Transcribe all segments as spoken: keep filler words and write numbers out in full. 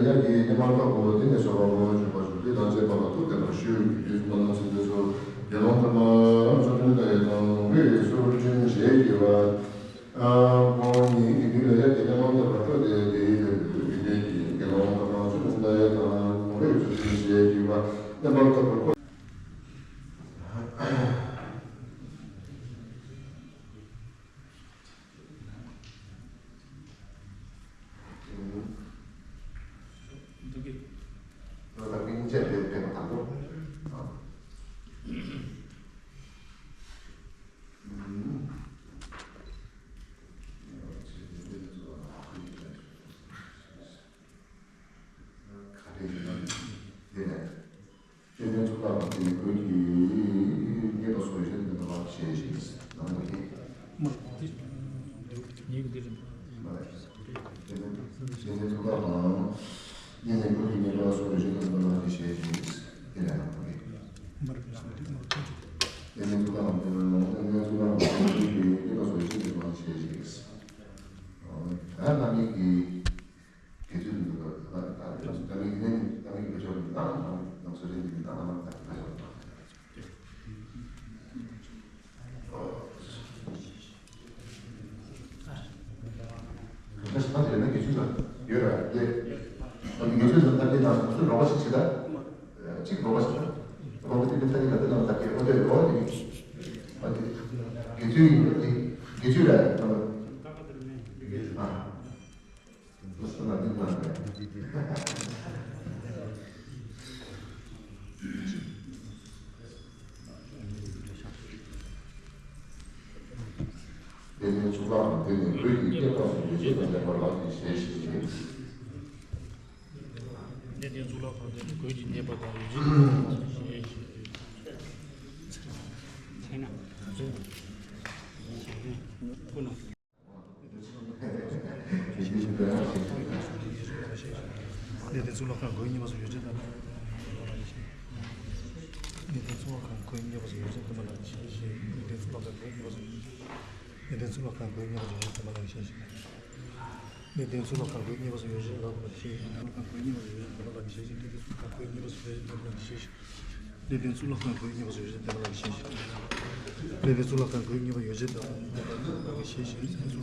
ཡ་གི་ནི་མ་འཕགས་པོ་དེ་ནི་སོ་པ་པོ་འཇུག་པ་འཇུག་པའི་དང་བཅས་པ་ལ་ཐུགས་བརྟན་པར་ཞུ། རྒྱུད་ཀྱི་ཚུལ་མ་ནང་ཚིག་འདི་ཚོ་དགེ་སློང་དམ་པ་རང་ཚོ་ཀུན་ལ་ཡང་དང་བའི་སོར་ཆུན་ཞེས་བགྱི་བ། ཁོང་ཉིད་ཀྱི་རྒྱུད་ལ་ཡ་གི་ནི་མ་འཕགས་པ་སྤྲོས་ཏེ་དེའི་ལས་ཀྱི་རྒྱུད་ཀྱི་དགེ་སློང་དམ་པ་རང་ཚོ་ཀུན་ལ་ཡང་དང་བའི་སོར་ཆུན་ཞེས་བགྱི་བ། ནི་མ་འཕགས་པ་ཁོ། འདུག་གི། ད་ལྟ་སྙིང་རྗེ་ལས་འཕེལ་བ་དང་པོ། ག་རེ་ཡིན་ན། དེ་ནས། བཅོམ་ལྡན་གཙུག་ལག་ཁང་དེ་ནི་གོས་ཀྱི་རྙེད་པ་སོགས་ཡོ་བྱད་དང་ལྡན་པ་ལགས་ཞེས་བཤད་ཅིང་ནང་ལ་ནི། ཉིད་ཀྱི་འདི་རེད། བཅོམ་ལྡན་གཙུག་ལག་ཁང་དེ་ནི་གོས་ཀྱི་རྙེད་པ་སོགས་ཡོ་བྱད་དང་ལྡན་པ་ལགས་ཞེས་བཤད་ཅིང་དེ་ནས་ནང་ལ་ནི། བཅོམ་ལྡན་གཙུག་ལག་ཁང་དེ་ནི་བཅོམ་ལྡན་གཙུག་ལག་ཁང་དེ་ནི་གོས་ཀྱི་རྙེད་པ་སོགས་ཡོ་བྱད་དང་ལྡན་པ་ལགས་ཞེས་བཤད་ཅིང་། ད་རྣམ་སྨིན་གྱི། དགེ་ཚུལ་འདི་ལ་ད་ད་ད་མིག་ནས་ད་མིག་གི་ཆོག་མི་ད་ནང་ནང་སོ་རེ་འདི་ད་ནང་ད་ད་ཆོག་ད་ད་ད་དེ་ན་དགེ་ཚུལ་ལ་ཡོད་ར་དེ་ད་དགེ་ཚུལ་ལ་ད་དེ་ན་སུ་རོགས་པ་ཞིག་བྱེད་ད་གཅིག་རོགས་པ་ཞིག་ད་རོགས་པ་དེ་ད་དེ་ན་ད་དེ་ན་ད་དེ་འོ་དེ་རོགས་དེ་ད་དེ་དགེ་ཚུལ་ཡིན་ད་དེ་དགེ་ཚུལ་ར་ད་ཨ། དེ་ནས་གཙུག་ལག་ཁང་དེ་ནི་གོས་ཀྱི་རྙེད་པ་སོགས་ཡོ་བྱད་དང་ལྡན་པ་ལགས་ཀྱིས་ཞེས་བཤད་ཅིང་། གནས་བརྟན་གཙུག་ལག་ཁང་དེ་ནི་གོས་ཀྱི་རྙེད་པ་དང་ཡོ་བྱད་ཀྱི་རྙེད་པ་ཞེས་བཤད་ཅིང་། གནས་བརྟན་གཙུག་ལག་ཁང་གོས་རྙེད་པ་སོགས་ཡོ་བྱད་དང་། གནས་བརྟན་གཙུག་ལག་ཁང་གོས་རྙེད་པ་སོགས་ཡོ་བྱད་ལྡན་པ་ལགས་ཀྱིས་ཞེས་བཤད་ཅིང་། གནས་བརྟན་གཙུག་ལག་ཁང་གོས་རྙེད་པ་སོགས་ཡོ་བྱད་ལྡན་པ་ལགས་ཀྱིས་ཞེས་བཤད་ཅིང་། གནས་བརྟན་གཙུག་ལག་ཁང་གོས་རྙེད་པ་སོགས་ཡོ་བྱད་ལྡན་པ་ལགས་ཀྱིས་ཞེས་བཤད་ཅིང་། གནས་བརྟན་གཙུག་ལག་ཁང་གོས་རྙེད་པ་སོགས་ཡོ་བྱད་ལྡན་པ་ལགས་ཀྱིས་ཞེས་བཤད་ཅིང་། གནས་བརྟན་གཙུག་ལག་ཁང་གོས་རྙེད་པ་སོགས་ཡོ་བྱད་ལྡན་པ་ལགས་ཀྱིས་ཞེས་བཤད་ཅིང་། གནས་བརྟན་གཙུག་ལག་ཁང་གོས་རྙེད་པ་ཡོ་བྱད་ལྡན་པ་ལགས་ཀྱིས་ཞེས་བཤད་ཅིང་། གནས་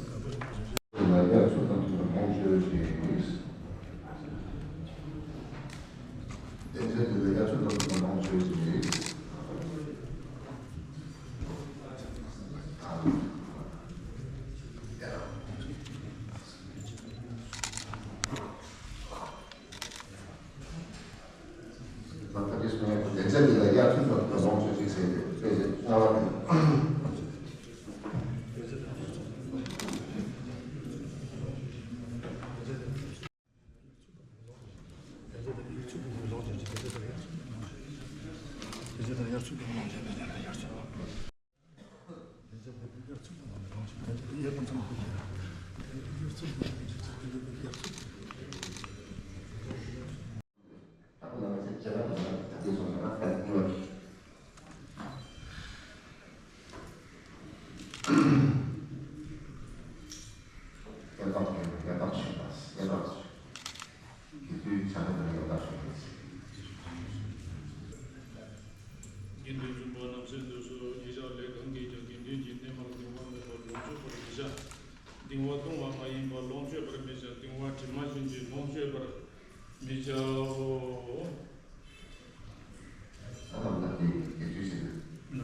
བརྟན་གཙུག་ལག་ཁང་གོས་རྙེད་པ་ཡོ་བྱད་ལྡན་པ་ལགས་ཀྱིས་ཞེས་བཤད་ཅིང་། དགེ་འདུན་བཙུན་པ་རྣམ་སྲས་འདི་ཚོ་ཉེ་ཞག་ལས་གང་གིས་ཀྱང་དགེ་འདུན་གྱི་གནས་མལ་གདིང་བ་མེད་པར་ལོངས་སྤྱོད་པར་མི་བྱ། གདིང་བ་ལྟུང་བ་མ་ཡིན་པར་ལོངས་སྤྱོད་པར་མི་བྱ། གདིང་བ་དྲི་མ་ཅན་གྱིས་ལོངས་སྤྱོད་པར་མི་བྱའོ། ཨ་ལ་ལ་དེ་དགེ་ཚུལ་ཟེར་ན།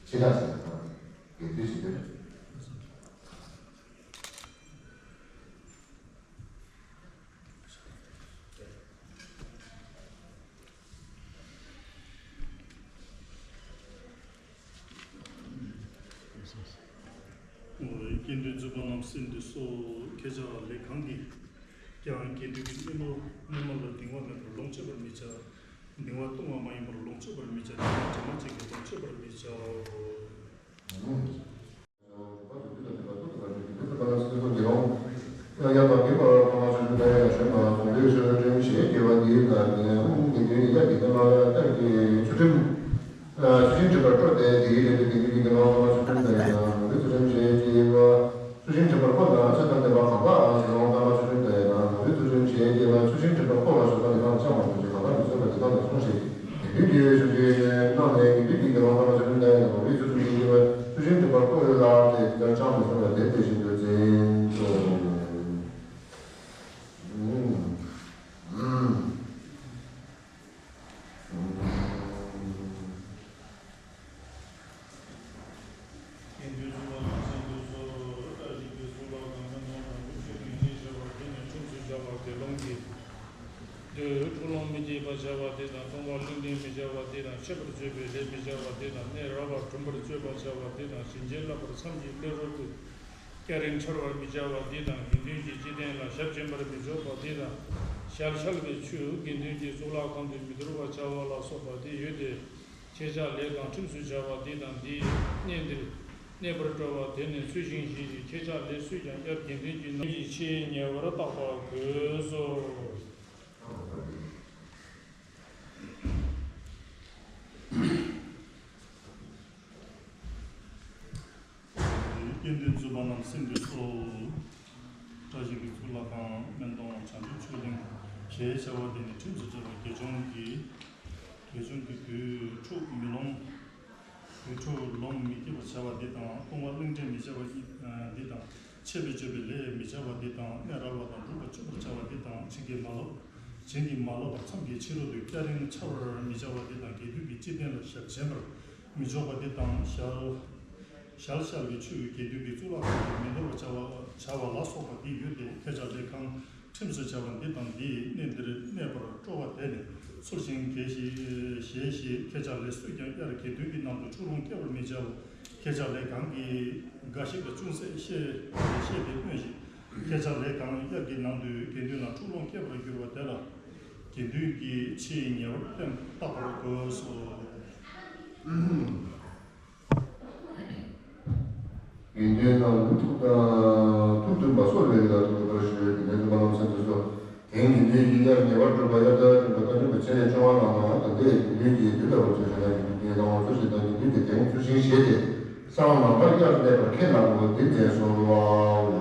ཕྱི་དགྲ་ཟེར་ན་དགེ་ཚུལ་ཟེར་ན། དགེ་འདུན་བཙུན་པ་རྣམ་སྲས་འདི་ཚོ་ཁྱེད་ཅག་ལས་གང་གིས་ཀྱང་དགེ་འདུན་གྱི་གནས་མལ་གནས་མལ་ལ་གདིང་བ་མེད་པར་ལོངས་སྤྱོད་པར་མི་བྱ། གདིང་བ་ལྟུང་བ་མ་ཡིན་པར་ལོངས་སྤྱོད་པར་མི་བྱ། གདིང་བ་དྲི་མ་ཅན་གྱིས་ལོངས་སྤྱོད་པར་མི་བྱའོ། ཚུལ་ཁྲིམས་མཐུན་པར་བཀོད་དང་ཚེ་དང་ལྡན་པ་གང་དག་ཨ་ཟེར་འོང་། ལྟ་བ་ཚུལ་ཁྲིམས་དང་ཡང་དང་བུའི་ཚུལ་ཁྲིམས་ཞེས་བགྱི་བ། ཚུལ་ཁྲིམས་མཐུན་པར་བཀོད་ལ་ཞོགས་པ་ནི་ལམ་བཅའ་མར་གྱུར་ཅིག་གང་དག་མི་བཟོད་པ་དེ་དག་ནི་བསྲུང་ཞིག་དགེ་འདུན་གྱི་ཞབས་ཀྱིས་གནང་ནས་དགེ་འདུན་གྱིས་ལྟ་བ་ཚུལ་ཁྲིམས་དང་ཡང་དང་བུའི་ཚུལ་ཁྲིམས་ཞེས་བགྱི་བ། ཚུལ་ཁྲིམས་མཐུན་པར་བཀོད་ལ་དེ་ལྟར་བཅའ་མར་གྱུར་པ་དེ་དེ་བཞིན་དུ་འཛིན་ཏོ། དགེ་འདུན་ཚུལ་ཁྲིམས་ལ་བརྟེན་ཏོ། བཀྲ་ཤིས་པའི་གཙུག་ལག་ཁང་། སྨན་དང་དང་པོ་ཆོས་ཀྱི་ཆེ་བྱ་བ་དེ་ནི་ཁྲིམས་སུ་བྱ་བ་དགེ་སློང་གི་འདོད། འཁྲུག་ལོང་མི་བྱེད་པར་བྱ་བ་དེ་དང་། ལྟུང་བ་ལྷུན་གྲུབ་མི་བྱ་བ་དེ་དང་། འཆད་པར་བརྗོད་པའི་ལས་མི་བྱ་བ་དེ་དང་། གནས་རབ་པར་གྲུམ་པར་སྤྱོད་པར་བྱ་བ་དེ་དང་། བྱིན་གྱིས་བརླབ་པར་མཚམས་ཀྱི་ལྷའི་རོལ་ཏུ་སྐྱ་རེངས་འཕྱར་བར་མི་བྱ་བ་དེ་དང་། དགེ་འདུན་གྱི་སྤྱི་རྟེན་ལ་ཞབས་འབྱིན་པར་མི་འཇོག་པ་དེ་དང་། ཞལ་ཤལ་བའི་ཆུ་དགེ་འདུན་གྱི་གཙུག་ལག་ཁང་དུ་མི་གཏོར་བར་བྱ་བ་ལ་སོགས་པ་དེ་ཡོད་དེ། ཁྱེད་ཅག་ལས་གང་ཁྲིམས་སུ་བྱ་བ་འདི་དང་འདིས་གནས་འདིར་གནས་པར་སྤྲོ་བ་དེ་ནི་ཚུལ་བཞིན་བཞེས་ཤིག་ཁྱེད་ཅག་ལས་སུས་ཀྱང་སྐྱབས་དགེ་འདུན་གྱི་རྣམ་ཡིད་ཆེས་ཉེ་བར་བརྟག་པ་དགོས་སོ། དགེ་འདུན་རྫོགས་པ་རྣམས་སེམས་ཀྱིས་གསོལ། བཀྲ་ཤིས་ཀྱི་གཙུག་ལག་ཁང་། སྨན་དང་བྱང་ཆུབ་ཆོས་གླིང་། ཞེས་བྱ་བ་འདི་ནི་ཁྲིམས་སུ་བྱ་བ་དགེ་སྦྱོང་གི། དགེ་སྦྱོང་གི་དུས་འཁྲུག་མི་ལོང་། དུས་འཁྲུག་ལོང་མི་སྐྱེ་བར་བྱ་བ་འདི་དང་། ལྟུང་བ་ལྷུན་གྲུབ་མི་བྱ་བ་འདི་དང་། འཆད་པར་བརྗོད་པའི་ལས་མི་བྱ་བ་འདི་དང་། གནས་རབ་པ་དང་སྒྲུབ་པར་སྤྱོད་པར་བྱ་བ་འདི་དང་། བྱིན་གྱིས་མ་རློབ། བྱིན་གྱིས་མ་རློབ་པར་མཚམས་ཀྱི་ཕྱི་རོལ་དུ་སྐྱ་རེངས་འཕྱར་བར་མི་བྱ་བ་འདི་དང་། དགེ་འདུན་གྱི་སྤྱི་རྟེན་ལ་ཞབས་འབྱིན་པར་མི་འཇོག་པ་འདི་དང་། ཞལ། ཞལ་ཤལ་བའི་ཆུ་དགེ་འདུན་གྱི་གཙུག་ལག་ཁང་དུ་མི་གཏོར་བར་བྱ་བ་བྱ་བ་ལ་སོགས་པ་འདི་ཡོད་དེ། ཁྱེད་ཅག་ལས་གང་ཁྲིམས་སུ་བྱ་བ་འདི་དང་འདིས་གནས་འདིར་གནས་པར་སྤྲོ་བ་དེ་ནི་ཚུལ་བཞིན་བགྱིས་ཤིག་ཞེས་བཤད། ཁྱེད་ཅག་ལས་སུས་ཀྱང་དབྱར་དགེ་འདུན་གྱི་ནང་དུ་འཁྲུག་ལོང་སྐྱེ་བར་མི་བྱའོ། ཁྱེད་ཅག་ལས་གང་གིས་འགའ་ཞིག་ལ་ཅུང་ཟད་བཤད་བཤད་དེ་སྨྲོས་ཤིག་ཁྱེད་ཅག་ལས་གང་དབྱར་གྱི་ནང་དུ་དགེ་འདུན་ལ་འཁྲུག་ལོང་སྐྱེ་བར་འགྱུར་བ་དེ་ལ་དགེ་འདུན་གྱི་ཆེས་ཉེ་བར་བསྟེན་བརྟག་པར་དགོས་སོ། དགེ་འདུན་རྣམས་ཐུགས་དང་ཐུགས་མཐུན་པ་གསོལ་བའི་རིགས་ལ་ཐུགས་མཐུན་པར་ཞུ། དགེ་འདུན་རྣམས་སེམས་ཀྱིས་གསོལ། དེང་དགེ་འདུན་གྱི་དབྱར་ཉེ་བར་སྒྲུབ་པ། དབྱར་ཟླ་བདུན་པ་རྟ་སྨྱོན་པའི་ཚེས་བཅོ་ལྔ་ལ་ནང་དང་འདི་ཡི་དགེ་འདུན་གྱི་དུས་ལ་འོ་ཚོད་ཞེ་དྲག་གི་དགེ་འདུན་གྱི་ལྟ་བ་ཚུལ་བཞིན་དང་དགེ་འདུན་གྱི་དེང་ཚུལ་བཞིན་བཞེས་ཏེ། སང་ལམ་བར་དབྱར་གནས་པར་ཁས་བླངས་པ་འདི་མཛད་གསོལ་བའོ།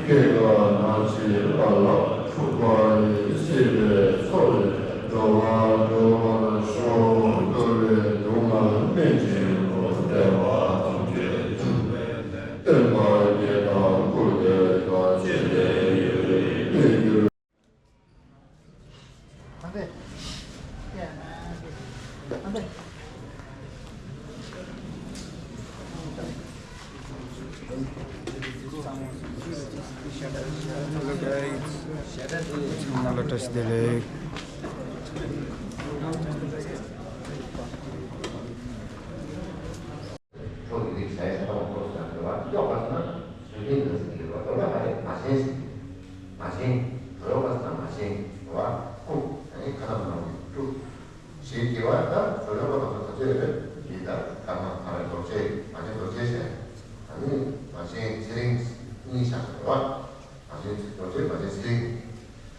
སྐྱེ་རྒ་ན་འཆིའི་རྦ་རླབས་འཁྲུགས་པ་ཡི། སྲིད་པའི་མཚོ་ལས་འགྲོ་བ་སྒྲོལ་བར་ཤོག་འགྲོ་བའི་སྡུག་བསྔལ་སྨན་གྱི་སྒོ་བདེ་བ་ཐམས་ཅད་འཇོམས་པའི་སྟོན་པ་བརྒྱད་དང་སྐུ་དེ་དག་ཅི་ལས་ཡོད་རིགས་ལས་གྱུར། ཚང་མ་ལ་བཀྲ་ཤིས་བདེ་ལེགས། ཁྲོ་གི་རིགས་ཟས་ཟ་བ་ཁོ་ཟ་དགོས་པ་གཡོག་པ་ཟེར་ན་སུན་འབྲུམ་དང་ཟེར་གྱི་རེད་བ། དོན་དག་ག་རེ་མ་བྱན་ཟེར་གྱི་རེད། མ་བྱན། གྲོ་གཡོག་པ་ཟེར་ན་མ་བྱན་རེད་བ། ཁུག་ཨ་ནི་ཁ་ནང་མ་ནང་གི་ཁུག་ཞེས་བགྱི་བ་ལྟར་གྲོ་གཡོག་པ་དང་ཟ་ཟ་ཚོད་རེད། འདི་ལྟར་ཁ་ནང་ཁ་རེ་རྡོ་རྗེ་མ་བྱན་རྡོ་རྗེ་ཟེར། ཨ་ནི་མ་བྱན་ཚེ་རིང་གཉིས་བཞག་རེད་བ། མ་བྱན་རྡོ་རྗེ་མ་བྱན་ཚེ་རིང་།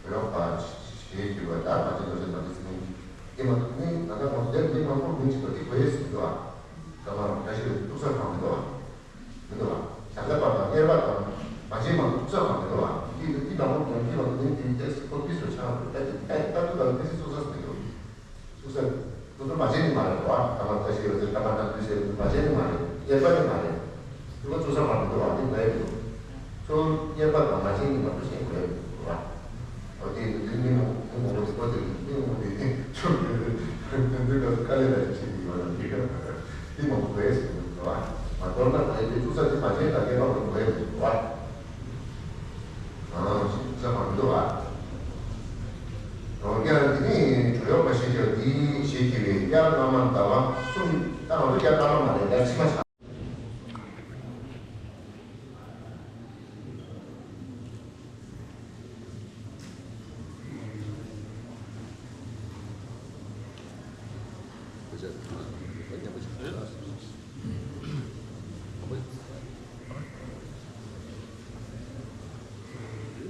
གྲོ་གཡོག་པ་ཞེས་བགྱི་བ་ལྟར་མ་བྱན་རྡོ་རྗེ་མ་བྱན་ཚེ་རིང་། དེ་མ་གཏོགས་ནི་ད་ལྟ་ང་ཚོ་དེར་མི་མང་པོ་མིང་གཅིག་པ་དེ་དགོས་ཡས་མི་འདུག་ཨ། ད་མ་བཀྲ་ཤིས་པའི་ཐུག་ས་གང་མི་འདུག་ཨ། མི་འདུག་ཨ། བྱ་དཀའ་བ་དང་གཉེར་པ་དང་མ་བྱན་མང་པོ་ཐུག་ས་གང་མི་འདུག་ཨ། དེ་དེ་མང་པོ་དོན་གྱི་བ་དེ་དེ་ཏེག་སི་ཁོ་པི་སུ་ཆགས་འདུག་ད་དེ་ད་ད་དུ་ད་ཏེག་སི་ཐུག་ས་མི་འདུག་ཐུག་ས་ཐུག་ཐུག་མ་བྱན་ནི་མ་རེད་བ། ད་མ་བཀྲ་ཤིས་པའི་ཐུག་ས་ད་མ་ད་དུས་ཟེར་མ་བྱན་ནི་མ་རེད། གཉེར་པ་ནི་མ་རེད། ཁྱོད་ཚོ་ཚང་མ་མི་འདུག་བ། འདི་འདྲ་ཡོད་འདུག་ཁྱོད་གཉེར་པ་དང་མ་བྱན་གཉིས་མ་གཏོགས་གཞན་དགོས་ཡོད་མི་འདུག་བ། འོ་དེ་འདི་མི་མང་མི་མང་པོ་ཞིག་གོ་དེ་མི་མང་པོ་དེ་ཁྱོད་དེ་འདི་འདྲ་དཀའ་ལས་ལ་བྱེད་ཀྱི་ཡོད་ན་དེ་ག་དེ་མང་པོ་དགོས་ཡོད་མི་འདུག་བ། མ་མདོར་ན་ད་དེ་ཚོ་ས་དེ་མ་བྱན་དང་གཉེར་པ་མང་པོ་དགོས་ཡོད་མི་འདུག་བ། ཨང་ཞིག་ཚང་མ་མི་འདུག་བ། འོ་ཀྱང་འདི་ནི་གྲོ་གཡོག་པ་ཞེས་བྱ་བ་འདི་ཞེས་བགྱི་བའི་དབྱར་སྔ་མ་ཟླ་བ་གསུམ། ད་ང་ཚོ་དབྱར་སྔ་མ་མ་རེད། དབྱར་ཕྱི་མ་ཆགས།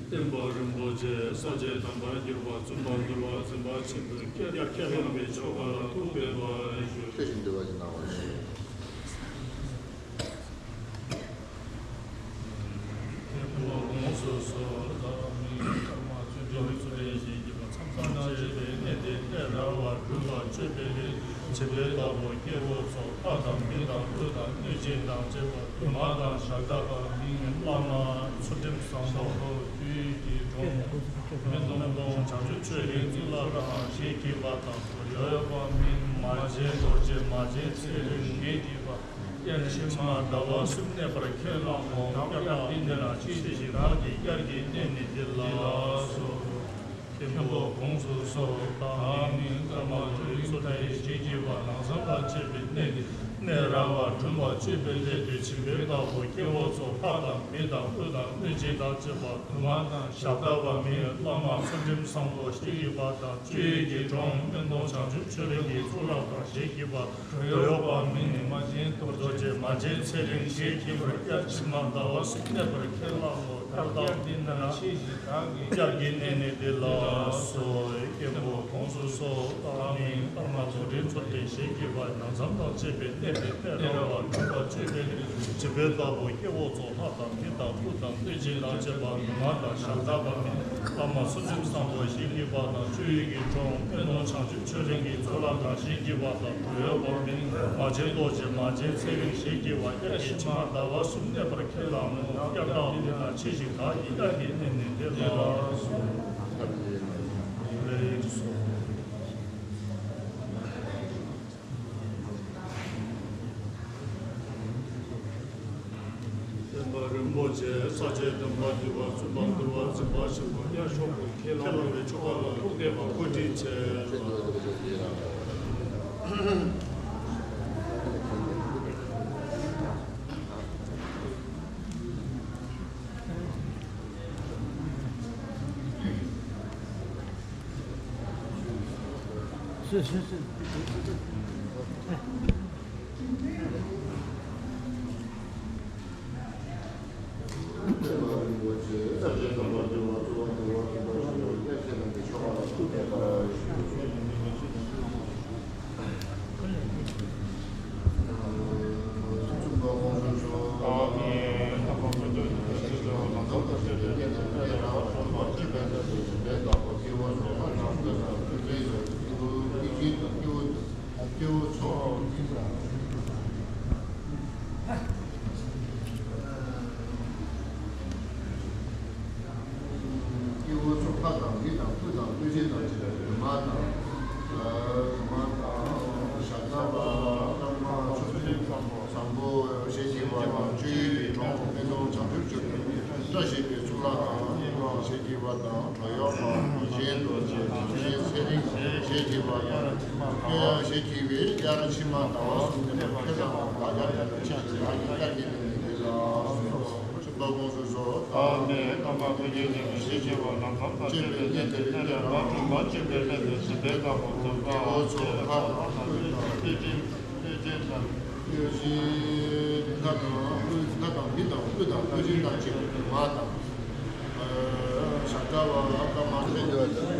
སྟོན་པ་རིན་པོ་ཆེ་ས་བཅད་དམ་པར་གྱུར་པ་བཙུན་པ་འདུལ་བ་འཛིན་པ་ཆེན་པོས་ཀྱང་ཡང་དབང་པོའི་ཆོ་ག་ལ་ཐུགས་ཕན་པར་ཞུ། ཆོས་ཀྱི་འདུལ་བ་ཞིག་གནང་བར་ཞུ། དགོངས་སུ་གསོལ། ཐ་མ་བརྩོན་འགྲུས་ཀྱི་ཚུལ་ལས་བཞིན་གྱི་མཚམས་དང་བཅས་པའི་གནས་དེ་ལྟར་ར་བར་སྒྲུབ་པར་སྤྱོད་པའི་ལས་ཀྱི་བྱེད་པའི་བདག་པོ་སྐྱེ་བོ་ཚོགས་ལྷ་དང་མི་དང་ཀླུ་དང་གནོད་སྦྱིན་དང་བཅས་པ་དུ་མ་དང་ཞག་བདག་དང་མིང་བླ་མ་ཚུལ་ཁྲིམས་བཟང་པོ་ཁྲོ་བདུད་ཀྱི་གདོན་མི་ལྟུང་གདོན་བྱང་ཆུབ་ཆོས་ཀྱི་གཙུག་ལག་ཁང་ཞེས་བགྱི་བ་དང་། གྲོ་གཡོག་པ་མིང་མ་བྱན་རྡོ་རྗེ་མ་བྱན་ཚེ་རིང་ཞེས་བགྱི་བ། དབྱར་ཕྱི་མ་ཟླ་བ་གསུམ་གནས་པར་ཁས་བླངས་ཀྱང་། དབྱར་དག་འདི་ནི་ན་ཅི་སྟེ་ཞིག་བདག་གིས་དབྱར་གྱི་གནས་ནི་འདི་ལགས་སོ། ཁྱེད་ བདག་མིང་ཀརྨ་རྡོ་རྗེ་མཚོ་སྟེ། ཞལ་གྱིས་པ་ལམ་ཟབ་དང་བཅས་པའི་གནས་འདིར་གནས་ར་བར་སྒྲོལ་མ་སྤྱོད་པའི་སླད་དུ་བྱིན་པའི་བདག་པོ་སྐྱེ་བོ་ཚོགས་ལྷ་དང་མི་དང་ཀླུ་དང་གནོད་སྦྱིན་དང་བཅས་པ་དུ་མ་དང་ཞབས་བརྡ་བ་མིན་བླ་མ་ཚུལ་ཁྲིམས་བཟང་པོ་ཞལ་གྱིས་པ་དང་སྤྱོད་ཡུལ་གྱི་གྲོང་སྨན་ལུང་བྱང་ཆུབ་ཆོས་གླིང་གི་གཙུག་ལག་ཁང་ཞལ་གྱིས་པ་གྲོ་ཡོག་པ་མིན་མ་བྱན་རྡོ་རྗེ་མ་བྱན་ཚེ་རིང་ཞལ་གྱིས་པ་དབྱར་ཕྱི་མ་ཟླ་བ་གསུམ་གནས་པར་ཁས་བླངས་ལོ། ཁྱབ་བདག་འདི་ན་ཆེ་ཞིང་བདག་གི་སྐྱབས་ཀྱི་གནས་ནི་འདི་ལགས་སོ། སྐྱེས་བུ་དགོངས་སུ་གསོལ། བདག་མིང་ཀརྨ་རྡོ་རྗེ་མཚོ་སྟེ། ཞལ་གྱིས་པ་ལམ་ཟབ་དང་བཅས་པའི་གནས་འདིར་གནས་ར་བར་སྒྲོལ་མ་སྤྱོད་པའི་སླད་དུ་བྱིན་པའི་བདག་པོ་སྐྱེ་བོ་ཚོགས་ལྷ་དང་མི་དང་ཀླུ་དང་གནོད་སྦྱིན་དང་བཅས་པ་དུ་མ་དང་ཞབས་བརྡ་བ་མིན་བླ་མ་ཚུལ་ཁྲིམས་བཟང་པོ་ཞལ་གྱིས་པ་དང་སྤྱོད་ཡུལ་གྱི་གྲོང་སྨན་ལུང་བྱང་ཆུབ་ཆོས་གླིང་གི་གཙུག་ལག་ཁང་ཞལ་གྱིས་པ་དང་གྲོ་ཡོག་པ་མིན་མ་བྱན་རྡོ་རྗེ་མ་བྱན་ཚེ་རིང་ཞལ་གྱིས་པ་དབྱར་གྱི་ཕྱི་མ་ཟླ་བ་གསུམ་གནས་པར་ཁས་བླངས་ནོ། སྐྱབས་བདག་འདི་ན་ཆེ་ཞིང་བདག་གི་སྐྱབས་ཀྱི་གནས་ནི་འདི་ལགས་སོ། ལེགས་སོ། སྟོན་པ་རིན་པོ་ཆེ། ས་སྐྱའི་སྟོན་པ་འདུལ་བ་བཙུན་པ་འདུལ་བ་འཛིན་པ་ཆེན་པོ་དབྱར་ཆོས་ཀྱི་ཁས་བླངས་པའི་ཆོ་ག་ལ་ཐུགས་གཏད་པ་བཀའ་དྲིན་ཆེ། སྐྱེ་བོ་ཚོགས་ལྷ་དང་མི་དང་ཀླུ་དང་གནོད་སྦྱིན་དང་བཅས་པའི་དུ་མ་དང་། དུ་མ་དང་ཞབས་བརྡ་བ་ཀརྨ་ཚུལ་ཁྲིམས་བཟང་པོ་ཞལ་གྱིས་པ་དང་སྤྱོད་ཡུལ་གྱི་གྲོང་སྨན་ལུང་བྱང་ཆུབ་ཆོས་གླིང་བཀྲ་ཤིས་པའི་གཙུག་ལག་ཁང་ཞལ་གྱིས་པ་དང་གྲོ་ཡོག་པ་མ་བྱན་རྡོ་རྗེ་མ་བྱན་ཚེ་རིང་ཞལ་གྱིས་པ་དབྱར་ཞལ་གྱིས་པའི་དབྱར་ཕྱི་མ་ཟླ་བ་གསུམ་ནས་ཁྱེད་རང་ལ་བདག་ཅག་ལ་ཆེད་དུ་བདག་གི་སྐྱབས་ཀྱི་གནས་ནི་འདི་ལགས་སོ། ཆུ་འབག་དགོངས་སུ་གསོལ། བདག་མིང་ཀརྨ་ཀུན་མཁྱེན་ཞལ་གྱིས་པ་ལམ་ཟབ་དང་བཅས་པའི་གནས་འདིར་གནས་ར་བར་སྒྲོལ་མ་སྤྱོད་པའི་སླད་དུ་བྱིན་པའི་བདག་པོ་དམ་པ་སྐྱེ་བོ་ཚོགས་ལྷ་དང་ཀླུ་དང་གནོད་སྦྱིན་གནོད་སྦྱིན་དང་། གནོད་སྦྱིན་ལྷ་དང་ཀླུ་ལྷ་དང་མི་དང་ཀླུ་དང་གནོད་སྦྱིན་དང་བཅས་པའི་དུ་མ་དང་། ཞབས་བརྡ་བ་ཀརྨ་ཚེ་འདུལ་བ་དང་།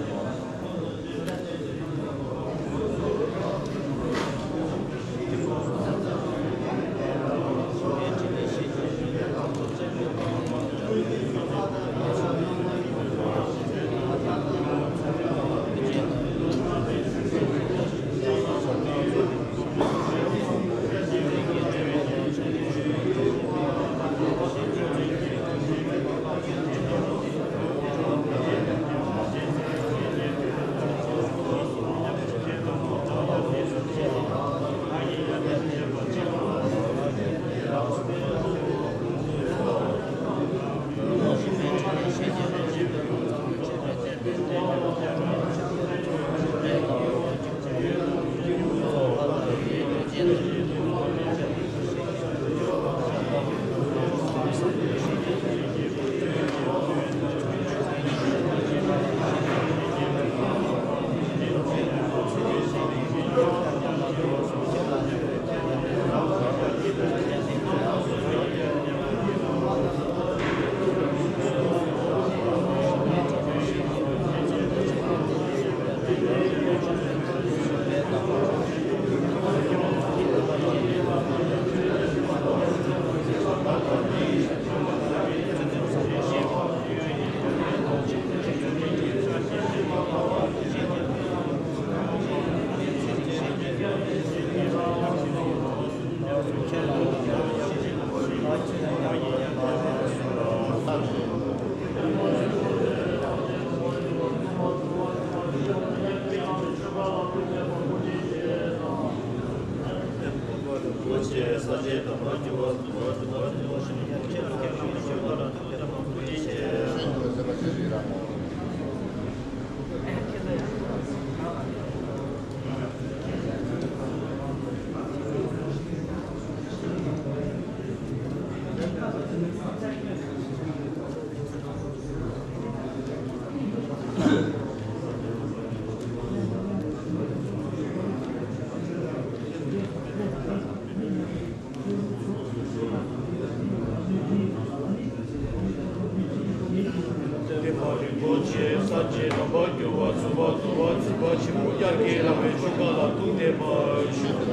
བ་བརྩོན་པ་ཆེན་པོ་དབྱར་ཁས་བླངས་པའི་ཆོ་ག་ལ་ཐུགས་གཏད་པར་ཞུ།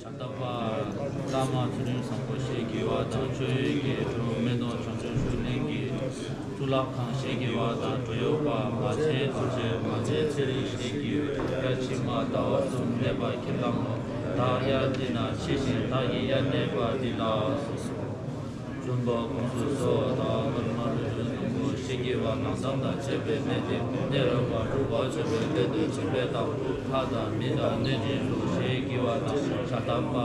ཤཱནྟ་པ་བླ་མ་ཚུལ་ཁྲིམས་བཟང་པོ་ཞེས་བགྱི་བ་དང་། ཆོས་ཀྱི་གྲོགས་མེ་ཏོག་བྱང་ཆུབ་ཤུགས་ལྡན་གྱི་གཙུག་ལག་ཁང་ཞེས་བགྱི་བ་དང་། གྲོ་ཡོ་པ་མ་ཆེན་རྡོ་རྗེ་མ་ཆེན་ཚེ་རིང་ཞེས་བགྱི་བའི་དབྱར་ཕྱི་མ་ཟླ་བ་གསུམ་གནས་པ་ཁས་བླངས་ལོ། བདག་དབྱར་འདི་ན་མཆིས་ཤིང་བདག་གིས་དབྱར་གནས་པ་འདི་ལགས་སོ། བཙུན་པ་ཀུན་གསལ་སོགས་དང་ཀརྨ་ལུས་ལྡན་བཟང་པོ་ཞེས་བགྱི་བ་ནང་ཙམ་དང་བཅས་པའི་གནས་ཏེ། གནས་རབ་པ་སྒྲུབ་པར་བྱ་བའི་སླད་དུ་སྦྱིན་པའི་བདག་པོ་ལྷ་དང་མི་དང་གནོད་སྦྱིན་སོགས་ཞེས་བགྱི་བ་དང་། ཤཱནྟ་པ་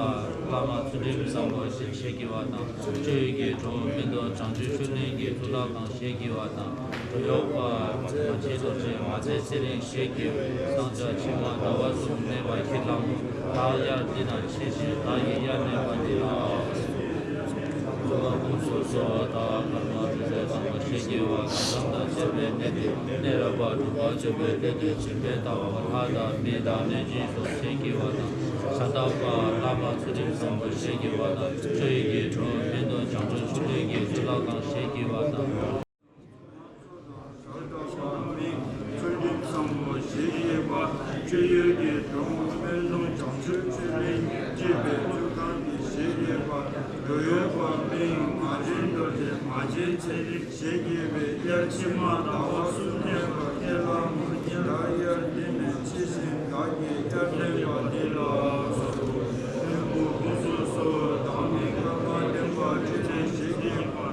བླ་མ་ཚུལ་ཁྲིམས་བཟང་པོ་ཞེས་བགྱི་བ་དང་། ཆོས་ཀྱི་གྲོགས་མེ་ཏོག་བྱང་ཆུབ་ཤུགས་ལྡན་གྱི་གཙུག་ལག་ཁང་ཞེས་བགྱི་བ་དང་། གྲོ་ཡོ་པ་མ་ཆེན་རྡོ་རྗེ་མ་ཆེན་ཚེ་རིང་ཞེས་བགྱི་བའི་གསང་རྒྱ་ཕྱི་མ་ཟླ་བ་གསུམ་གནས་པ་ཁས་བླངས་ལོ། བདག་དབྱར་འདི་ན་མཆིས་ཤིང་བདག་གིས་དབྱར་གནས་པ་འདི་ལགས། ཀུན་གསལ་སོགས་དང་ཀརྨ་ལུས་ལྡན་བཟང་པོ་ཞེས་བགྱི་བ་ནང་ཙམ་དང་བཅས་པའི་གནས་ཏེ། གནས་རབ་པ་སྒྲུབ་པར་བྱ་བའི་སླད་དུ་སྦྱིན་པའི་བདག་པོ་ལྷ་དང་མི་དང་གནོད་སྦྱིན་སོགས་ཞེས་བགྱི་བ་དང་། ཤཱནྟ་པ་བླ་མ་ཚུལ་ཁྲིམས་བཟང་པོ་ཞེས་བགྱི་བ་དང་། ཆོས་ཀྱི་གྲོགས་མེ་ཏོག་བྱང་ཆུབ་ཤུགས་ལྡན་གྱི་གཙུག་ལག་ཁང་ཞེས་བགྱི་བ་དང་། ཚུལ་ཁྲིམས་བཟང་པོ་ཞེས་བགྱི་བ། སྤྱོད་ཡུལ་གྱི་གྲོགས་མེ་ཏོག་བྱང་ཆུབ་ཤུགས་ལྡན་གྱི་སྤྱོད་པའི་གཙུག་ཁང་དེ་ཞེས་བགྱི་བ། གྲོ་ཡོ་པ་མིང་མ་ཆེན་རྡོ་རྗེ་མ་ཆེན་ཚེ་རིང་ཞེས་བགྱི་བའི་དབྱར་ཕྱི་མ་ཟླ་བ་གསུམ་གནས་པ་ཁས་བླངས་ལོ། བདག་དབྱར་འདི་ན་མཆིས་ཤིང་བདག་གིས་དབྱར་གནས་པ་འདི་ལགས་སོ། བློན་པོ་ཀུན་གསལ་སོགས་དང་ནི་ཀརྨ་བདེན་པ་ཁྲི་ལྡེ་ཞེས་བགྱི་བ།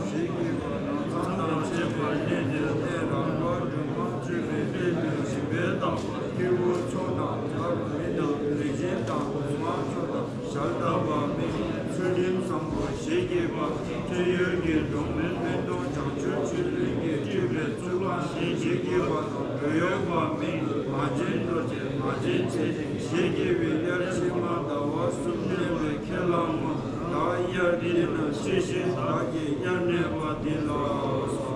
ཞེས་བགྱི་བ་ནང་ཙམ་དང་བཅས་པའི་གནས་ཏེ། གནས་རབ་པ་སྒྲུབ་པར་བྱ་བའི་སླད་དུ་སྦྱིན་པའི་བདག་པོ་སྐྱེ་བོའི་ཚོགས་དང་། བྱ་རུང་མི་དང་། ལས་ཅན་དང་། གཟུངས་སྔགས་མཆོག་དང་། ཞལ་ཏ་པ་མིང་ཚུལ་ཁྲིམས་བཟང་པོ་ཞེས་བགྱི་བ། སྤྱོད་ཡུལ་གྱི་གྲོགས་མེ་མེ་ཏོག་བྱང་ཆུབ་ཤུགས་ལྡན་གྱི་སྤྱོད་པའི་གཙུག་ལག་ཁང་ཞེས་བགྱི་བ་དང་། གྲོ་ཡོ་པ་མིང་མ་ཆེན་རྡོ་རྗེ་མ་ཆེན་ཚེ་རིང་ཞེས་བགྱི་བའི་དབྱར་ཕྱི་མ་ཟླ་བ་གསུམ་གནས་པའི་ཁས་བླངས་ལོ། བདག་དབྱར་འདི་ན་མཆིས་ཤིང་བདག་གིས་དབྱར་གནས་པ་འདི་ལགས་སོ།